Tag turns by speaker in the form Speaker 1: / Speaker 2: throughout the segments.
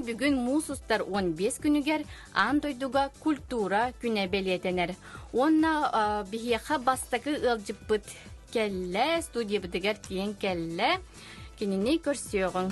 Speaker 1: Оттон бүгүн муус устар 15 күнүгэр аан дойдуга культура күнэ бэлиэтэнэр. Уонна биһиэхэ бастакы ыалдьыппыт кэллэ, студиябытыгар тиийэн кэллэ. Кинини көрсүөҕүҥ.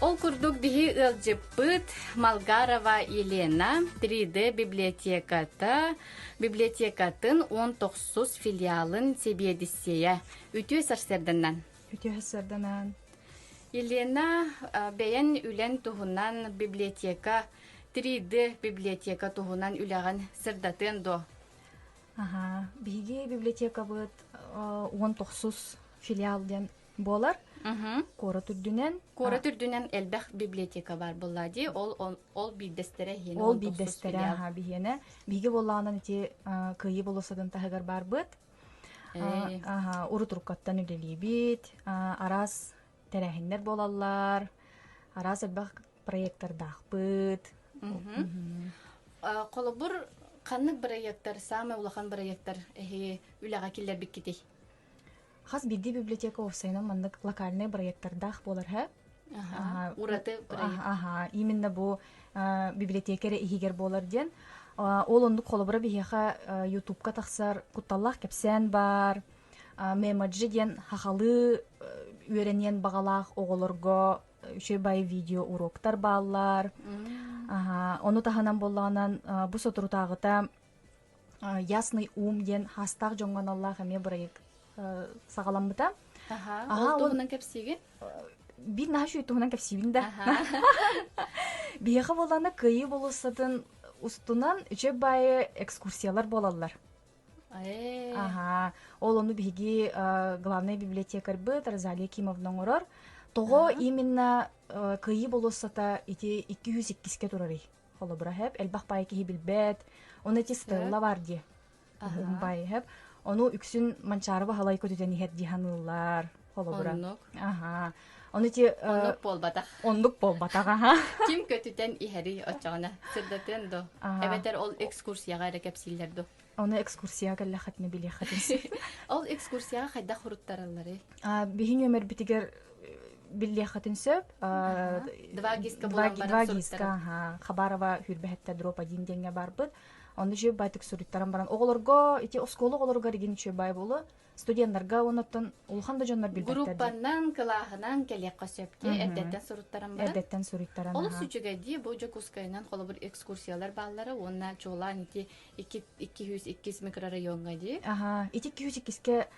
Speaker 1: Ол курдук биһи ыалдьыппыт Малгарова Елена 3D библиотеката библиотекатын 19 филиалын сэбиэдиссэйэ. Үтүө сарсыарданан.
Speaker 2: Үтүө сарсыарданан.
Speaker 1: Елена бэйэн үлэн туһунан библиотека 3D библиотека туһунан үлэҕин сырдатыан дуо?
Speaker 2: Аха, биһиги библиотекабыт 19 филиал диэн буолар. Куорат үрдүнэн.
Speaker 1: Куорат үрдүнэн элбэх библиотека бар буолла дии. Ол ол биирдэстэрэ иһиэнэ.
Speaker 2: Ол биирдэстэрэ аха биһиэнэ. Биһиги буоллаҕынан ити Кыайыы болуоссатын таһыгар барбыт. Аха, урут уруккаттан үлэлиибит. Араас тэрээһиннэр буолаллар. Араас элбэх проектордаахпыт.
Speaker 1: Холобур, ханнык проектор, самый улахан проектор эһи үлэҕэ киллэрбиккитий?
Speaker 2: Хас биирдии библиотека уопсайынан маннык локальнай проектордаах буолар һэ.
Speaker 1: Ураты проект.
Speaker 2: Аха, именно бу библиотека эрэ иһигэр буолар диэн. Ол оннук холобура биһиэхэ Ютубка тахсар кутталлаах кэпсээн баар, мемоджи диэн хахалыы үөрэниэн баҕалаах оҕолорго үчүгэй бай видео уроктар бааллар. Ону таһынан буоллаҕынан бу соторутааҕыта Ясный ум диэн хаастаах дьоҥҥо аналлаах эмиэ бырайыак саҕаламмыта.
Speaker 1: Аха, ол туһунан кэпсиигин?
Speaker 2: Биир наһаа үчүгэй туһунан кэпсиибин да. Биһиэхэ буоллаҕына Кыайыы болуоссатын устунан үчүгэй баайы экскурсиялар буолаллар. Аха, ол ону биһиги главный библиотекарьбыт Розалия Кимовна оҥорор. Тоҕо именно Кыайыы болуоссата ити 202-ке турарый? Холобура хэп, элбэх баай киһи билбэт, ону ити стелла бар дии. Баай хэп. Ону үксүн Манчаары Баһылай көтүтэн иһэр дии саныыллар. Холобура.
Speaker 1: Оннук.
Speaker 2: Аха. Ону ити
Speaker 1: Оннук буолбатах.
Speaker 2: Оннук буолбатах, аха.
Speaker 1: Ким көтүтэн иһэрий оччоҕуна сырдатыан до? Эбэтэр ол экскурсияҕа эрэ кэпсииллэр ду?
Speaker 2: Ону экскурсияҕа кэллэххитинэ билиэххитин.
Speaker 1: Ол экскурсияҕа хайдах хуруттаралларый?
Speaker 2: Биһи нүөмэрбитигэр биллиэххитин сөп.
Speaker 1: Два гиска булан баран
Speaker 2: Два гиска, аха. Хабарова хүрбэһэттэ дроп один диэҥҥэ барбыт. Онно үчүгэй байтык суруйтаран баран оҕолорго ити оскуола оҕолоругар игин үчүгэй бай буолу студеннарга оннуттан улахан да дьоннор билбэттэр
Speaker 1: Группанан, кылааһынан кэлиэххэ сөп дии, эрдэттэн суруттаран баран.
Speaker 2: Эрдэттэн суруйтаран.
Speaker 1: Олус үчүгэй дии, бу Дьокуускайынан холобур экскурсиялар бааллара уонна чуолаан ити 202 микрорайоҥҥа дии.
Speaker 2: Аха, ити 202-ке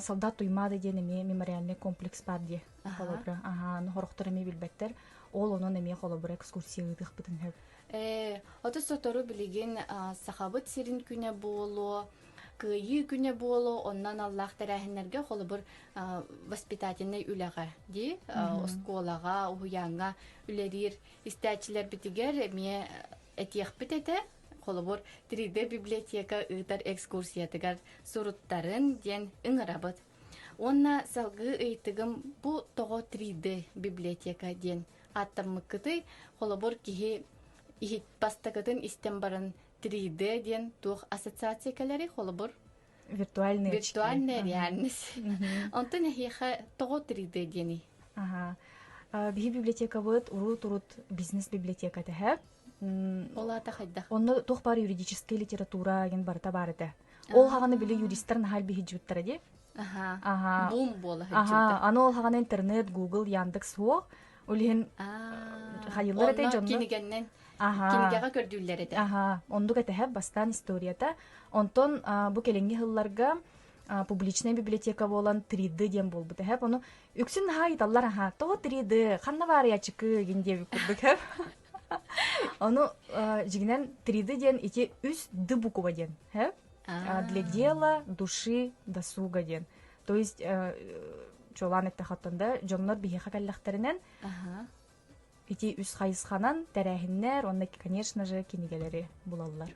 Speaker 2: солдат Туймаада диэн эмиэ мемориальный комплекс бар дии холобура. Аха, хорохтор эмиэ билбэттэр. Ол онон эмиэ холобура экскурсия ыытыахпытын сөп.
Speaker 1: Э, ото сотору билигин Сахабыт сирин күнэ буолуо, Кыайыы күнэ буолуо, онно аналлаах тэрээһиннэргэ холобур воспитательнай үлэҕэ дии, оскуолаҕа, уһуйааҥҥа үлэлиир истээччилэрбитигэр эмиэ этиэхпит этэ. Холобур, 3D библиотека ыытар экскурсиятыгар суруттарын диэн ыҥырабыт. Уонна салгыы ыйытыгым бу тоҕо 3D библиотека диэн ааттаммыккытый? Холобур, киһи иһит бастакытын истэн баран 3D диэн туох ассоциация кэлэрий? Холобур,
Speaker 2: Виртуальные очки.
Speaker 1: Виртуальная реальность. Онтон эһиэхэ тоҕо 3D диэний?
Speaker 2: Ага. Биһи библиотекабыт урут-урут бизнес-библиотека этэ.
Speaker 1: Ол аата хайдах?
Speaker 2: Онно туох баар юридическая литература деген барыта баар этэ. Ол хаҕаны били юристар наһаа биһиджиттара дии.
Speaker 1: Аха. Бум буола сылдьыбыта.
Speaker 2: Аны ол хаҕаны интернет, Google, Яндекс суох. Ол иһин хайыллар этэ дьонно.
Speaker 1: Кинигэннэн кинигэҕэ көрдүүллэр этэ.
Speaker 2: Аха. Оннук этэһэ бастаан историята. Онтон бу кэлиҥҥи сылларга публичная библиотека буолан 3D диэн буолбут эһэп. Ону үксүн наһаа ыйыталлар аха. Тоҕо 3D? Ханна баарыйачыкы гин диэбит курдук эп. Ону дьигинэн 3D диэн ити үс Д буква диэн. Для дела, души, досуга диэн. То есть чуолаан эттэхаттан да дьоннор биһиэхэ кэллэхтэринэн ити үс хайысханан тэрээһиннэр уонна конечно же кинигэлэри булаллар.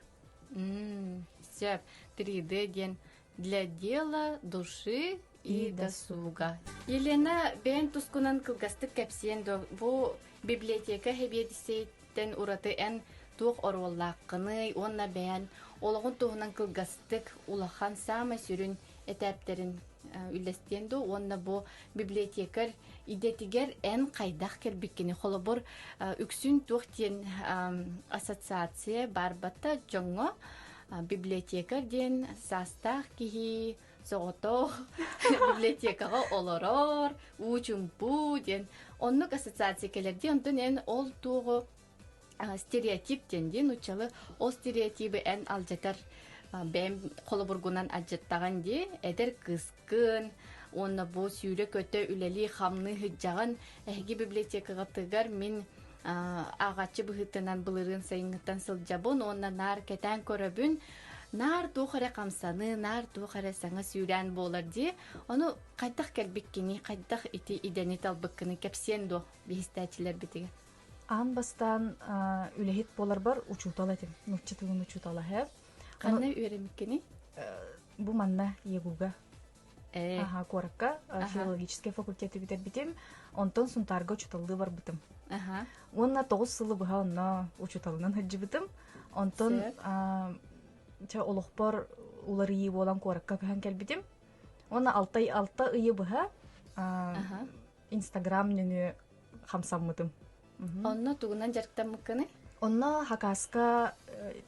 Speaker 1: Сөп. 3D диэн для дела, души и досуга. Елена, бэйэн тускунан кылгастык кэпсиэн до бу библиотека хэбиэдиссэйиттэн ураты эн туох оруоллааххыный уонна бэйэн олоҕун туһунан кылгастык улахан саамай сүрүн этээптэрин үллэстиэн дуу уонна бу библиотекарь идэтигэр эн хайдах кэлбиккини холобур үксүн туох диэн ассоциация баарбата дьоҥҥо библиотекарь диэн саастаах киһи соҕотох библиотекаҕа олорор уу чумпу диэн оннук ассоциация кэлэр дии онтон эн ол туоҕу стереотип диэн дии нууччалы ол стереотибы эн алдьатар бэйэм холобургунан алдьаттаҕын дии эдэр кыыскын уонна бу сүүрэ-көтө үлэлии-хамныы сылдьаҕын эһиги библиотекаҕытыгар мин ааҕааччы быһыытынан былырыын сайыҥҥыттан сылдьабын уонна наар кэтээн көрөбүн наар туох эрэ хамсаныы наар туох эрэ саҥа сүүрээн буолар дии ону хайдах кэлбиккиний хайдах ити идэни талбыккыный кэпсиэн дуо биһистээччилэрбитигэр
Speaker 2: Аан бастаан үлэһит буоларбар учуутал этим. Нуучча тылын учуутала һэ.
Speaker 1: Ханна үөрэммиккиний?
Speaker 2: Бу манна ЕГУга. Аха, куоракка филологическай факультеты бүтэрбитим. Онтон Сунтаарга учууталлыы барбытым. Уонна 9 сылы быһа онно учууталынан сылдьыбытым. Онтон чэ олохпор уларыйыы буолан куоракка көһөн кэлбитим. Уонна алта, алта ыйы быһа Инстаграм нөҥүө хамсаммытым.
Speaker 1: Онно тугунан дьарыктаммыккыный?
Speaker 2: Онно хакаска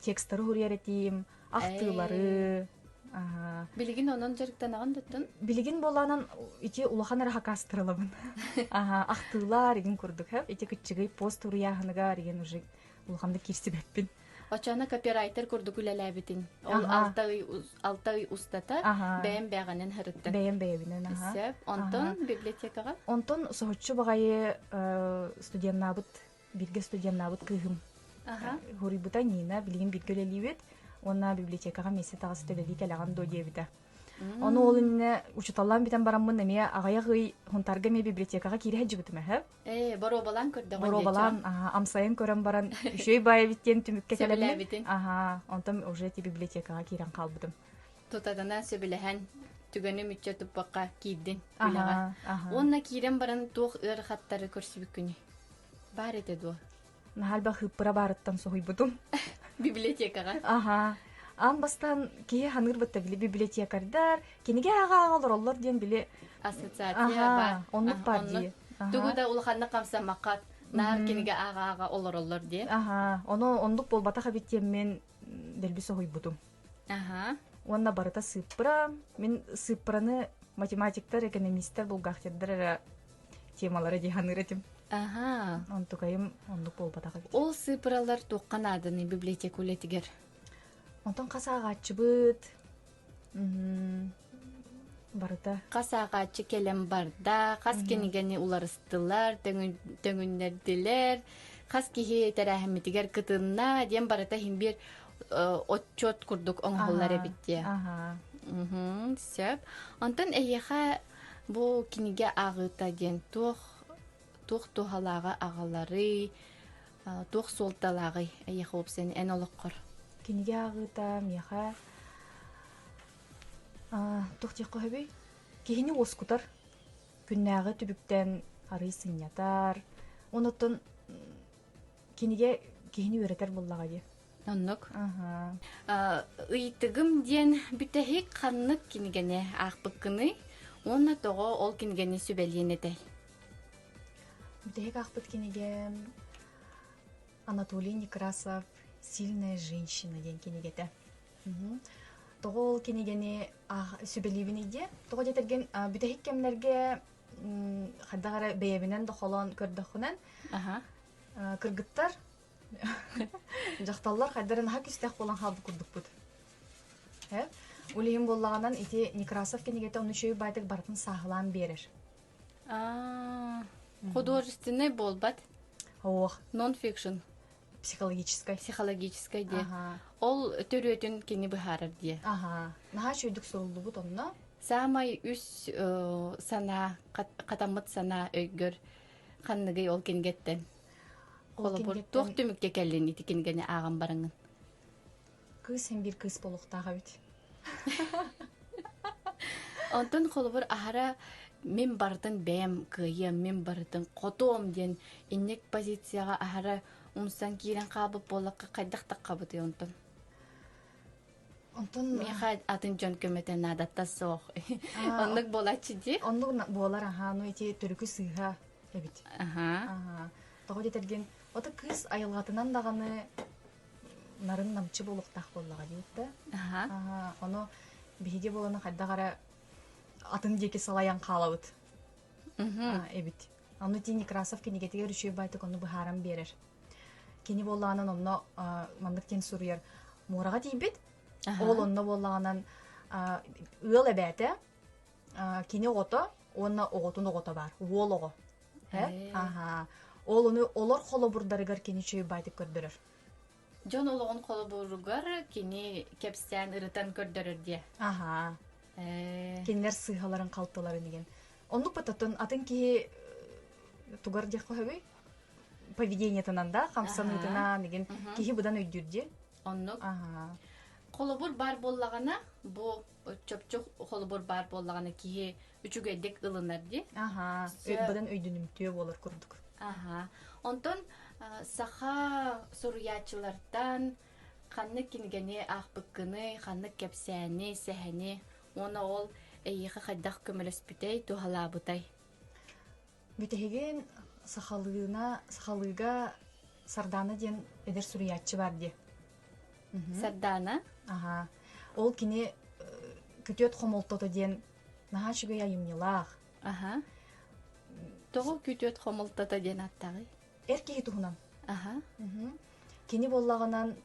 Speaker 2: текстары суруйар этим, ахтыылары.
Speaker 1: Билигин онон дьарыктанаҕын дуттун?
Speaker 2: Билигин буолаанан ити улахан эрэ хакастыралабын. Аха, ахтыылар игин курдук, ити кыччыгый пост суруйааһыныгар игин уже улаханнык киирсибэппин.
Speaker 1: Оччоно копирайтер курдук үлэлээбитин. Ол алта ый 6 ый устата бэйэм бэҕэнэн һырыттым.
Speaker 2: Бэйэм бэйэбинэн, аха.
Speaker 1: Сөп. Онтон библиотекаҕа?
Speaker 2: Онтон соһуччу баҕайы студеннаабыт, бииргэ студеннаабыт кыыһым Хуруйбута Нина, билигин бииргэ үлэлиибит. Уонна библиотекаҕа миэстэ таҕыста үлэлии кэлэҕин дуо диэбитэ. Ону ол иннинэ учууталлаан бүтэн бараммын эмиэ аҕыйах ый Хунтарга эмиэ библиотекаҕа киирэ сылдьыбытым эһэ.
Speaker 1: Ээ, боруобалаан көрдөҕүн
Speaker 2: Боруобалаан, амсайан көрөн баран, үчүгэй баай эбит диэн түмүккэ кэлэммин. Аха, онтон уже ити библиотекаҕа киирэн хаалбытым.
Speaker 1: Тутатына сөбүлэһэн, түгэни мүччэ туппакка киирдин үлэҕэ. Уонна киирэн баран туох ыарахаттары көрсүбүккүнүй? Баар этэ дуо?
Speaker 2: Наһаа элбэх ыыппыра баарыттан соһуйбутум.
Speaker 1: Библиотекаҕа?
Speaker 2: Аха. Аан бастаан киһи ханыыр бытта били библиотекардар кинигэ ааҕа олороллор диэн били
Speaker 1: ассоциация баар.
Speaker 2: Оннук баар дии.
Speaker 1: Тугу да улаханнык хамсаммакка наар кинигэ ааҕа-ааҕа олороллор диye.
Speaker 2: Аха. Ону оннук буолбатах эбит диэммин дэлби соһуйбутум.
Speaker 1: Аха.
Speaker 2: Уонна барыта сыыппыра. Мин сыыппыраны математиктар, экономистар, бухгалтердар эрэ темалара дии саныыр этим.
Speaker 1: Аха.
Speaker 2: Онтукайым оннук буолбатах эбит.
Speaker 1: Ол сыыпыралар туохха нааданы библиотека үлэтигэр?
Speaker 2: Онтон хас ааҕааччыбыт барыта.
Speaker 1: Хас ааҕааччы кэлэн барда, хас кинигэни уларыстылар, төҥүннэрдилэр, хас киһи тэрээһиммитигэр кытынна диэн барыта иһин биир отчет курдук оҥоһуллар эбит диэ. Сөп. Онтон эһиэхэ бу кинигэ ааҕыыта диэн туох туох туһалааҕы аҕаларый, туох суолталааҕый эйиэхэ уопсайын эн олоххор?
Speaker 2: Кинигэ ааҕыыта миэхэ туох диэххэ сөбүй? Киһини уоскутар, күннээҕи түбүктэн арый сынньатар, онуттан кинигэ киһини үөрэтэр буоллаҕа дии.
Speaker 1: Оннук. Ыйытыгым диэн бүтэһик ханнык кинигэни аахпыккыный уонна тоҕо ол кинигэни сүбэлиэн этэй?
Speaker 2: Бүтэһик аахпыт кинигэм Анатолий Некрасов «Сильная женщина» диэн кинигэтэ. Тоҕо ол кинигэни сүбэлиибиний диэ? Тоҕо диэтэргин бүтэһик кэмнэргэ хайдах эрэ бэйэбинэн да холоон көрдөххүнэн кыргыттар Дьахталлар хайдарын наһаа күүстээх буолан хаалбыт курдукпут. Э? Ол иһин буоллаҕынан ити Некрасов кинигэтэ ону үчүгэй баайдык барытын сааһылаан биэрэр.
Speaker 1: Аа, художественный буолбат.
Speaker 2: Ох.
Speaker 1: Нон-фикшн.
Speaker 2: Психологическай.
Speaker 1: Психологическай диэ. Ол төрүөтүн кини быһаарар диэ.
Speaker 2: Аха. Наһаа үчүгэйдик суруллубут онно.
Speaker 1: Саамай үс санаа, хатаммыт санаа өйгөр ханныгый ол кинигэттэн? Холобур, туох түмүккэ кэллин ити кинигэни ааҕан бараҥын?
Speaker 2: Кыыс син биир кыыс буолуохтаах эбит.
Speaker 1: Онтон холобур аһара мин барытын бэйэм кыайыам, мин барытын хотуом диэн инник позицияҕа аһара умсан киирэн хаалбыт буоллахха хайдах таххабытый онтон?
Speaker 2: Онтон
Speaker 1: Миэхэ атын дьон көмөтө наадата суох. Оннук буолааччы дии.
Speaker 2: Оннук буолар аһаа, ну ити төрүкү сыыһа эбит.
Speaker 1: Аһаа.
Speaker 2: Аһаа. Тоҕо диэтэргин, ото кыыс айылҕатынан даҕаны нарын намчы буолуохтаах буоллаҕа диэбит да.
Speaker 1: Аһаа.
Speaker 2: Аһаа. Ону биһиги буолана хайдах эрэ атын диэки салайан хаалабыт эбит. Ону ти Некрасов кинигэтигэр үчүгэй байтык ону быһааран биэрэр. Кини буоллаҕынан онно маннык диэн суруйар муораҕа тиийбит. Ол онно буоллаҕынан ыал эбээтэ кини оҕото уонна оҕотун оҕото баар уол оҕо. Аха. Ол ону олор холобурдарыгар кини үчүгэй байтык көрдөрөр.
Speaker 1: Дьон олоҕун холобуругар кини кэпсээн ырытан көрдөрөр диэ.
Speaker 2: Аха. Кинилэр сыыһаларын халтыларын деген. Оннук бытатын атын киһи тугар диэххэ сөбүй? Поведениетынан да, хамсаныытынан деген киһи быдан өйдүүр дии.
Speaker 1: Оннук. Холобур баар буоллаҕына, бу чопчу холобур баар буоллаҕына киһи үчүгэйдик ылынар дии.
Speaker 2: Аха, быдан өйдөнүмтүө буолар курдук.
Speaker 1: Аха. Онтон саха суруйааччылартан ханнык кинигэни аахпыккыный, ханнык кэпсээни, сэһэни уонна ол эйиэхэ хайдах көмөлөспүтэй, туһалаабытай?
Speaker 2: Бүтэһигин сахалыына, сахалыыга Сардаана диэн эдэр суруйааччы баар дии.
Speaker 1: Сардаана?
Speaker 2: Аха. Ол кини күтүөт хомолтото диэн наһаа үчүгэй айымньылаах.
Speaker 1: Аха. Тоҕо күтүөт хомолтото диэн ааттааҕый?
Speaker 2: Эр киһи туһунан.
Speaker 1: Аха.
Speaker 2: Кини буоллаҕынан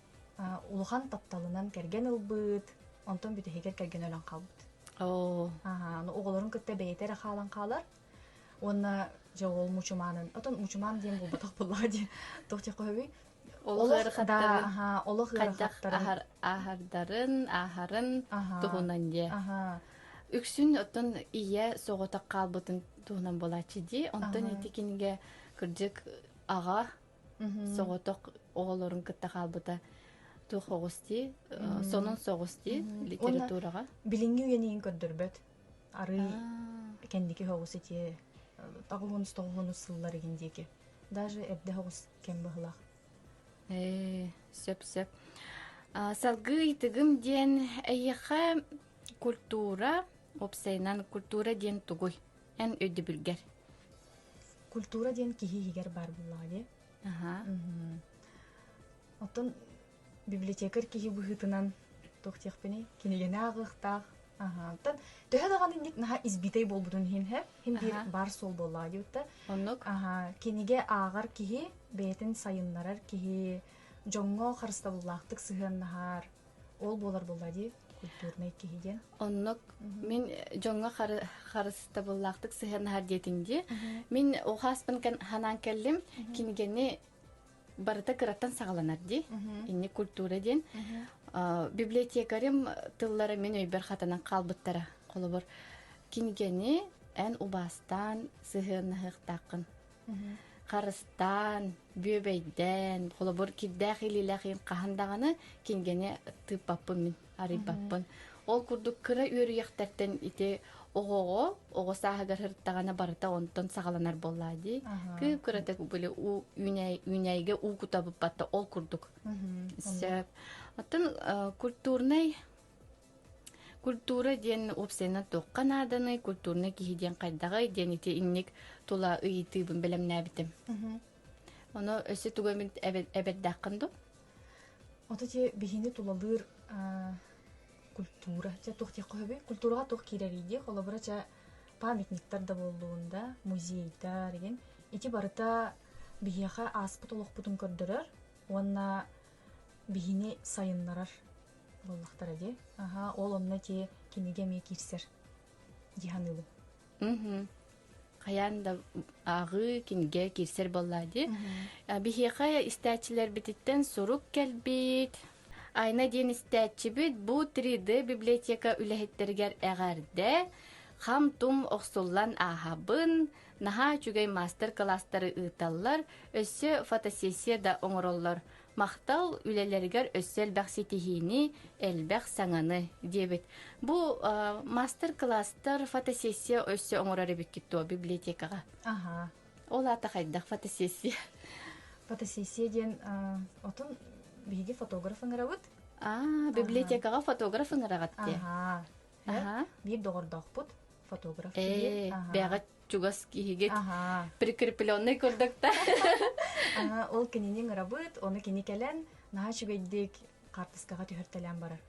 Speaker 2: улахан тапталынан кэргэн ылбыт, онтон бүтэһигэр кэргэн өлөн хаалбыт.
Speaker 1: Оо.
Speaker 2: Аха, оҕолорун кытта бэйэтэ эрэ хаалан хаалар. Уонна дьэ ол мучумаанын, отон мучумаан диэн буолбатах буоллаҕа дии. Туох диэххэ сөбүй?
Speaker 1: Олох ыарахаттарын,
Speaker 2: аха, олох ыарахаттарын
Speaker 1: аһардарын, ааһарын туһунан диэ. Үксүн оттон ийэ соҕотох хаалбытын туһунан буолааччы дии. Онтон ити кинигэ кырдьык аҕа соҕотох оҕолорун кытта хаалбыта туох оҕус дии, сонун соҕус дии литератураҕа.
Speaker 2: Билиҥҥи үйэниин көрдөрбөт. Арыы кэнники соҕус ити тоҕуһунус тоҕуһунус сыллар игин диэки. Даже эрдэ соҕус кэм быһылаах.
Speaker 1: Ээ, сөп-сөп. Салгыы ыйытыгым диэн эйиэхэ культура, уопсайынан культура диэн тугуй? Эн өйдөбүлгэр.
Speaker 2: Культура диэн киһи иһигэр баар буоллаҕа дии.
Speaker 1: Аха.
Speaker 2: Оттон библиотекарь киһи быһыытынан туох диэхпиний, кинигэни ааҕыахтаах. Аха. Оттон төһө даҕаны инник наһаа избитэй буолбутун иһин һэ, иһин биир баар суол буоллаҕа дии да.
Speaker 1: Оннук.
Speaker 2: Аха. Кинигэ ааҕар киһи, бэйэтин сайыннарар киһи, дьоҥҥо харыстабыллаахтык сыһыаннаһар, ол буолар буолла дии культурнай киһи диэн.
Speaker 1: Оннук. Мин дьоҥҥо харыстабыллаахтык сыһыаннаһар диэтиҥ дии. Мин ухааспын ханаан кэллим. Кинигэни барыта кыраттан саҕаланар дии. Инник культура диэн. Библиотекарым тыллара мин өйбөр хатанан хаалбыттара. Холобур, кинигэни эн убаастаан сыһыаннаһыахтааххын. Харыстаан, бүөбэйдээн, холобур, кирдээх илиилээх хаһан даҕаны кинигэни тыыппаппын мин, арыйбаппын. Ол курдук кыра үөрүйэхтэртэн ити оҕоҕо оҕо сааһыгар сырыттаҕына барыта онтон саҕаланар буоллаа дии. Кыып-кыратык били уу үүнээйигэ уу кутабыппатта ол курдук. Сөп. Оттон культурнай культура диэн уопсайынан туохха нааданый, культурнай киһи диэн хайдаҕый диэн ити инник тула ыйытыыбын бэлэмнээбитим. Ону өссө тугу эмит эбэрдээххин дуу?
Speaker 2: Ото те биһини тулалыыр культура чэ туох диэххэ сөбүй культураҕа туох киирэрий дии холобура чэ памятниктар да буоллун да музейдар игин ити барыта биһиэхэ ааспыт олохпутун көрдөрөр уонна биһини сайыннарар буоллахтара дии аха ол онно ити кинигэ эмиэ киирсэр дии саныыбын
Speaker 1: Хайаан да ааҕыы кинигэ киирсэр буоллаа дии. Биһиэхэ истээччилэрбититтэн сурук кэлбит. Айна диэн истээччибит бу 3D библиотека үлэһиттэригэр эҕэрдэ. Хам-тум охсуллан ааһабын. Наһаа үчүгэй маастар-кылаастары ыыталлар, өссө фотосессия да оҥороллор. Махтал үлэлэригэр өссө элбэх ситиһиини, элбэх саҥаны диэбит. Бу мастер-класстар, фотосессия өссө оҥорор эбиккит дуо библиотекаҕа?
Speaker 2: Аха.
Speaker 1: Ол аата хайдах фотосессия?
Speaker 2: Фотосессия диэн отун биһиги фотограф ыҥырабыт.
Speaker 1: Аа, библиотекаҕа фотограф ыҥыраҕыт дии.
Speaker 2: Аһаа.
Speaker 1: Аһаа.
Speaker 2: Биир доҕордоохпут фотограф
Speaker 1: Ээ,
Speaker 2: киһи. Аһаа.
Speaker 1: бэҕэ чугас киһигит
Speaker 2: Аһаа.
Speaker 1: прикрепленный курдук да.
Speaker 2: Аһаа, ол кинини ыҥырабыт, ону кини кэлэн наһаа үчүгэйдик хаартыскаҕа түһэртэлээн барар.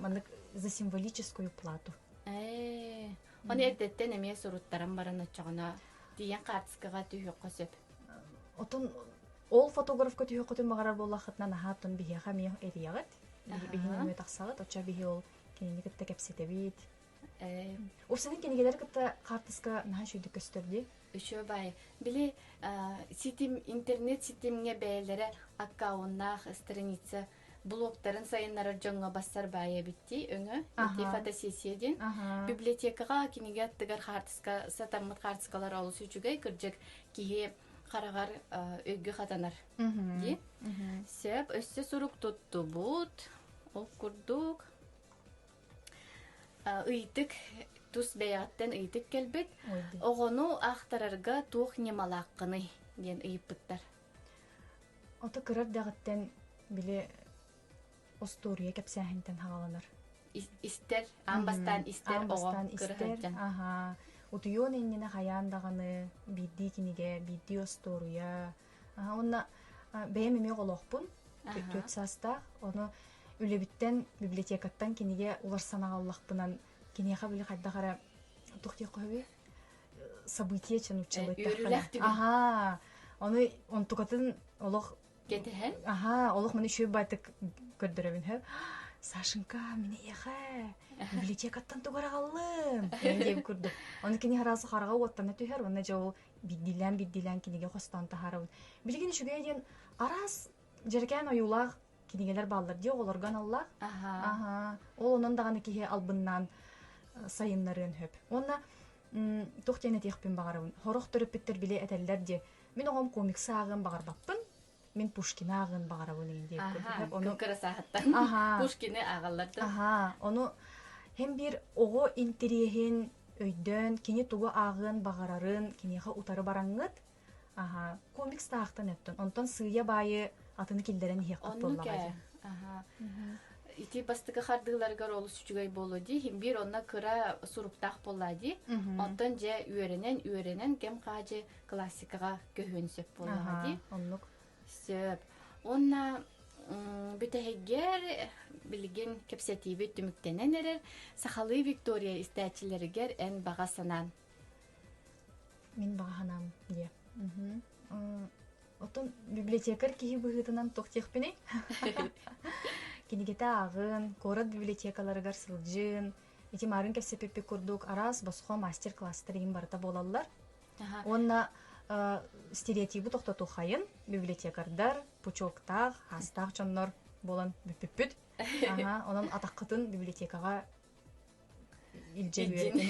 Speaker 2: Маннык за символическую плату.
Speaker 1: Ээ, ону эрдэттэн эмиэ суруттаран баран оччоҕуна тиийэн хаартыскаҕа түһүөххэ сөп.
Speaker 2: Отон ол фотографка түһүөххүтүн баҕарар буоллаххытына наһаа оттон биһиэхэ эмиэ эрийэҕит. Биһини эмиэ тахсаҕыт. Оччо биһи ол кинини кытта кэпсэтэбит.
Speaker 1: Ээ,
Speaker 2: Урсанын кинигэлэри кытта хаартыска наһаа үчүгдүк көстөр дии.
Speaker 1: Үчүгэй баайы. Били ситим интернет ситимҥэ бэйэлэрэ аккауннаах страница блогтарын сайыннарар дьоҥҥо бассар баайа эбит дии өҥө ити фотосессия диэн библиотекаҕа кинигэ аттыгар хаартыска сатаммыт хаартыскалар олус үчүгэй кырдьык киһи хараҕар өйгө хатанар дии сөп өссө сурук туттубут ол курдук ыйытык тус бэйэҕиттэн ыйытык кэлбит оҕону аахтарарга туох ньымалааххыный диэн ыйыппыттар
Speaker 2: Ото кыра эрдэҕиттэн били остуоруйа кэпсээһинтэн хаҕаланар.
Speaker 1: Истэр, аан бастаан истэр
Speaker 2: Аан
Speaker 1: оҕо
Speaker 2: бастаан
Speaker 1: кыра
Speaker 2: истэр,
Speaker 1: сылдьан.
Speaker 2: аһаа. Утуйуон иннинэ хайаан даҕаны биирдии кинигэ, биирдии остуоруйа. Аһа, уонна бэйэм эмиэ оҕолоохпун, түөрт саастаах. Ону үлэбиттэн, библиотекаттан кинигэ уларсан аҕаллахпынан киниэхэ били хайдах эрэ туох диэххэ сөбүй? Событие чануччалыы
Speaker 1: Үөрүүлээх түгэн.
Speaker 2: Аһаа. Ону онтукатын олох
Speaker 1: Кэтэһэн.
Speaker 2: Аһаа, олох маны үчүгэй баайтык көрдөрөбүн һэ. Сашенька, мин эйиэхэ библиотекаттан тугу аҕаллым диэбит курдук. Ону кини хараасы хараҕа уоттана түһэр, уонна дьэ ол биирдиилээн-биирдиилээн кинигэ хостоон таһаарабын. Билигин үчүгэй диэн араас дьэрэкээн ойуулаах кинигэлэр бааллар дии оҕолорго аналлаах. Аһаа. Ол онон даҕаны киһи албыннаан сайыннарыан сөп. Уонна туох диэн этиэхпин баҕарабын. Сорох төрөппүттэр били этэллэр дии, мин оҕом комиксы ааҕыан баҕарбаппын, мин Пушкины ааҕыан баҕарабын игин диэбит курдук.
Speaker 1: Ону кыра сааһыттан Пушкины ааҕаллар да.
Speaker 2: Аһаа, ону һин биир оҕо интэриэһин өйдөөн, кини тугу ааҕыан баҕарарын киниэхэ утары бараҥҥыт, Аһаа, комикстаахтан өттөн. Онтон сыыйа-баайы атыны киллэрэн иһиэххит буоллаҕа дии.
Speaker 1: Аһаа. Ити бастакы хардыыларыгар олус үчүгэй буолуо дии. Биир онно кыра суруктаах буоллаа дии. Онтон дьэ үөрэнэн, үөрэнэн кэм хаадьы классикаҕа көһүөн сөп буоллаҕа дии.
Speaker 2: Оннук.
Speaker 1: Сөп. Уонна бүтэһигэр билигин кэпсэтиибит түмүктэнэн эрэр. Сахалыы Виктория истээччилэригэр эн баҕа санаан.
Speaker 2: Мин баҕа санаам диэ. Оттон библиотекарь киһи быһыытынан туох диэхпиний? Кинигэтэ ааҕын, куорат библиотекаларыгар сылдьын, ити марын кэпсэппиппит курдук араас босхо мастер-класстар иһин барыта буолаллар. Уонна стереотибы тохтотуоххайын библиотекардар, пучоктаах, хаастаах дьоннор буолан бүппүппүт. Аха, онон атаххытын библиотекаҕа илдьэ үөрэтин.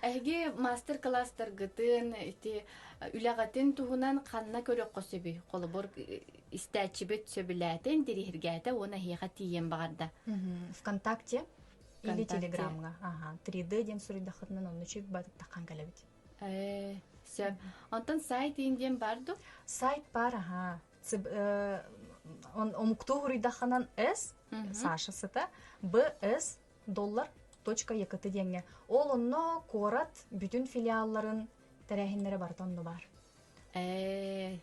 Speaker 1: Эһиги мастер-класстаргытын ити үлэҕитин туһунан ханна көрүөххэ сөбүй? Холобур, истээччибит сөбүлээтэ, интэриэһиргээтэ уонна эһиэхэ тиийэн баҕарда.
Speaker 2: ВКонтакте или Телеграмҥа. Ага, 3D диэн суруйдаххытынан онно үчүгэй баттахан кэлэбит.
Speaker 1: Э, сөп. Онтон сайт диэн бар ду?
Speaker 2: Сайт бар, аха. Омуктуу суруйдаххынан S, Саша сыта, BS доллар точка ЕКТ диэҥҥэ. Ол онно куорат бүтүн филиалларын тэрээһиннэрэ барыта онно баар.
Speaker 1: Ээ,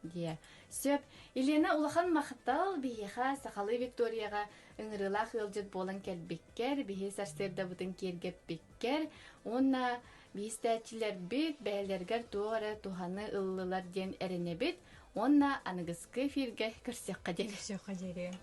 Speaker 1: диэ. Сөп. Елена улахан махтал биһиэхэ сахалыы Викторияҕа ыҥырыылаах ыалдьыт буолан кэлбиккэр, биһи сарсыардабытын киэргэппиккэр уонна биһистээччилэрбит бэйэлэригэр туох эрэ туһаны ыллылар диэн эрэнэбит уонна аныгыскы эфиргэ көрсүөххэ диэри.
Speaker 2: Көрсүөххэ диэри.